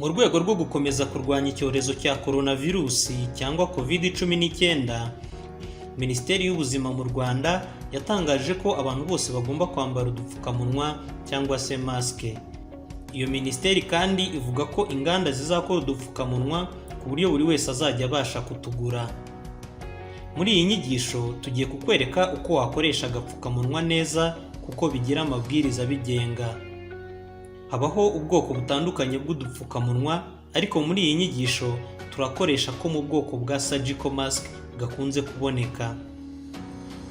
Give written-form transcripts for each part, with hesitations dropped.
Mu rwego rwo gukomeza kurwanya icyorezo cya coronavirusi cyangwa COVID-19, Minisiteri y'Ubuzima mu Rwanda yatangaje ko abantu bose bagomba kwambara udupfukamunwa cyangwa se masike. Iyo minisiteri kandi ivuga ko inganda zizakora udupfukamunwa ku buryo buri wese azajya abasha kutugura. Muri iyi nyigisho tugiye kukwereka uko wakoresha agapfukamunwa neza, kuko bigira amabwiriza abigenga. Habaho ubwoko butandukanye bw'udupfukamunwa, ariko muri iyi nyigisho turakoresha ko mu bwoko bwa surgical mask gakunze kuboneka.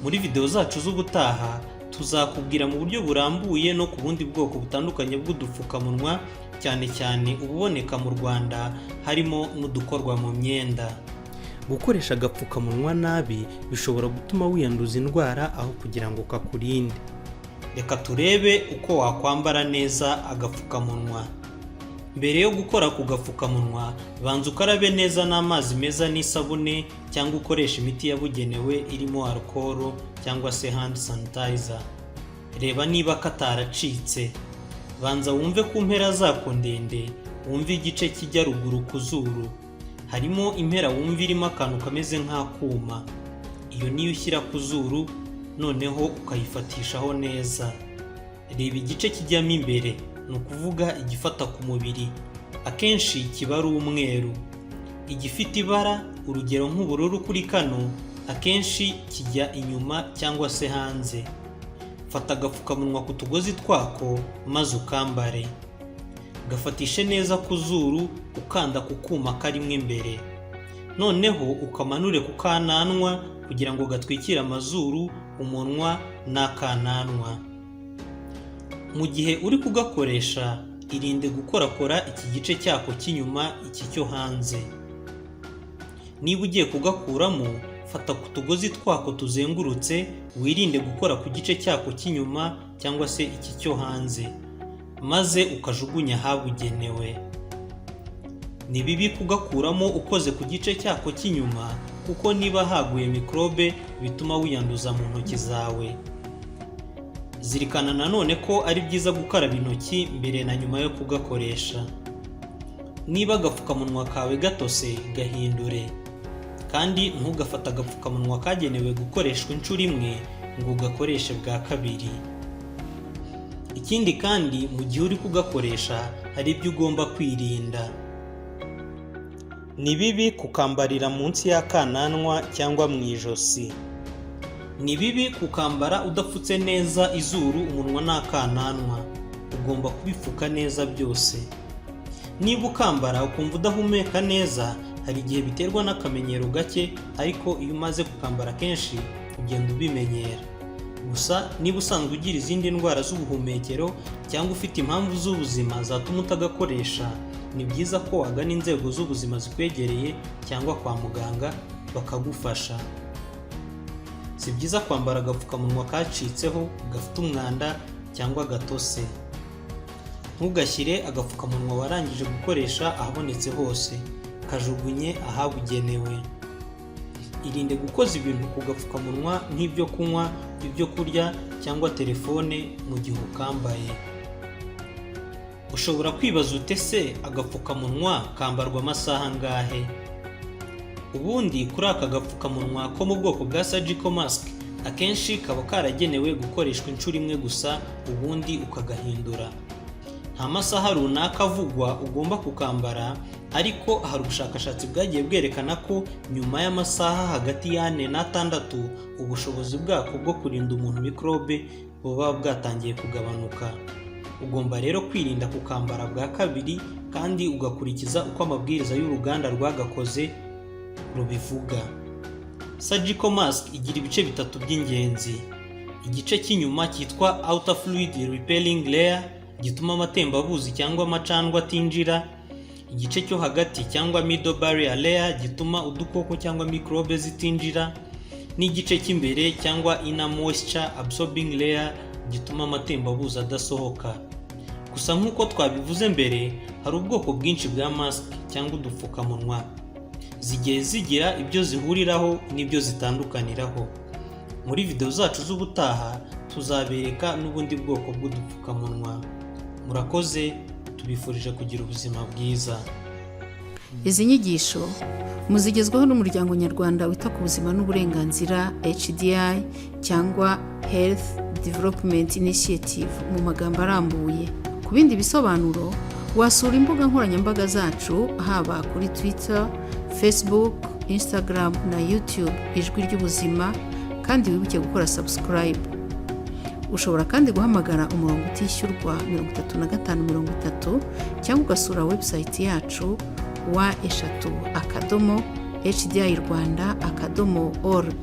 Muri video zacu z'ubutaha tuzakubwira mu buryo burambuye no ku bundi bwoko butandukanye bw'udupfukamunwa, cyane cyane ububoneka mu Rwanda, harimo n'udukorwa mu myenda. Gukoresha agapfukamunwa nabi bishobora gutuma wiyanduza indwara aho kugira ngo kakurinde. Reka turebe uko wakwambara neza agapfukamunwa. Mbere yo gukora ku gapfukamunwa, banza ukarabe neza n'amazi meza n'isabune, cyangwa ukoreshe imiti yabugenewe irimo alcohol cyangwa se hand sanitizer. Reba niba kataracitse. Banza wumve ku mpera zako ndende, wumve igice kijya ruguru ku zuru. Harimo impera wumva irimo akantu kameze nk'akuma. Iyo niyo ushyira ku zuru, noneho ukayifatishaho neza. Reba igice kijyamo imbere, ni ukuvuga igifata ku mubiri. Akenshi kiba ari umweru. Igifite ibara, urugero nk'ubururu kuri kano, akenshi kijya inyuma cyangwa se hanze. Fata agapfukamunwa ku tugozi twako maze ukambare. Gafatishe neza ku zuru, ukanda ku kuma karimo imbere. Noneho ukamanure ku kananwa kugira ngo gatwikire amazuru, umunwa n'akananwa. Mu gihe uri kugakoresha, irinde gukorakora iki gice cyako cy'inyuma, iki cyo hanze. Niba ugiye kugakuramo, fata ku tugozi twako tuzengurutse, wirinde gukora ku gice cyako cy'inyuma cyangwa se iki cyo hanze, maze ukajugunya ahabugenewe. Ni bibi kugakuramo ukoze ku gice cyako cy'inyuma, kuko niba haguye mikorobe bituma wiyanduza mu ntoki zawe. Zirikana nanone ko ari byiza gukaraba intoki mbere na nyuma yo kugakoresha. Niba agapfukamunwa kawe gatose, gahindure. Kandi ntugafate agapfukamunwa kagenewe gukoreshwa inshuro imwe ngo ugakoreshe bwa kabiri. Ikindi kandi, mu gihe uri kugakoresha hari ibyo ugomba kwirinda. Ni bibi kukambarira munsi y'akananwa cyangwa mu ijosi. Ni bibi kukambara udapfutse neza izuru, umunwa n'akananwa. Ugomba kubipfuka neza byose. Niba ukambara ukumva udahumeka neza, hari igihe biterwa n'akamenyero gake, ariko iyo umaze kukambara kenshi ugenda ubimenyera. Gusa niba usanzwe ugira izindi ndwara z'ubuhumekero cyangwa ufite impamvu z'ubuzima zatuma utagakoresha, ni byiza ko wagana inzego z'ubuzima zikwegereye cyangwa kwa muganga bakagufasha. Si byiza kwambara agapfukamunwa kacitseho, gafite umwanda cyangwa gatose. Ntugashyire agapfukamunwa warangije gukoresha ahabonetse hose, kajugunye ahabugenewe. Irinde gukoza ibintu ku gapfukamunwa nk'ibyo kunywa, ibyo kurya cyangwa telefone mu gihe ukambaye. Ushobora kwibaza ute se agapfukamunwa kambarwa amasaha angahe? Ubundi kuri aka gapfukamunwa ko mu bwoko bwa surgical mask, akenshi kaba karagenewe gukoreshwa inshuro imwe gusa, ubundi ukagahindura. Nta masaha runaka avugwa ugomba kukambara, ariko hari ubushakashatsi bwagiye bwerekana ko nyuma y'amasaha hagati y'4 n'atandatu ubushobozi bwako bwo kurinda umuntu mikorobe buba bwatangiye kugabanuka. Ugomba rero kwirinda kukambara bwa kabiri kandi ugakurikiza uko amabwiriza y'uruganda rwagakoze rubivuga. Surgical mask igira ibice bitatu by'ingenzi: igice cy'inyuma cyitwa outer fluid repelling layer, gituma amatembabuzi cyangwa amacandwe atinjira; igice cyo hagati cyangwa middle barrier layer, gituma udukoko cyangwa mikorobe zitinjira; n'igice cy'imbere cyangwa inner moisture absorbing layer, gituma amatembabuzi adasohoka. Gusa nk'uko twabivuze mbere, hari ubwoko bwinshi bwa mask cyangwa udupfukamunwa, zigiye zigira ibyo zihuriraho n'ibyo zitandukaniraho. Muri video zacu z'ubutaha tuzabereka n'ubundi bwoko bw'udupfukamunwa. Murakoze, Tubifurije kugira ubuzima bwiza. Izi nyigisho muzigezwaho n'Umuryango Nyarwanda wita ku buzima n'uburenganzira, HDI, cyangwa Health Development Initiative mu magambo arambuye. Ku bindi bisobanuro, wasura imbuga nkoranyambaga zacu, haba kuri Twitter, Facebook, Instagram na YouTube, Ijwi ry'Ubuzima, kandi wibuke gukora subscribe. Ushobora kandi guhamagara umurongo utishyurwa 35 30, cyangwa ugasura website yacu www.hdirwanda.org.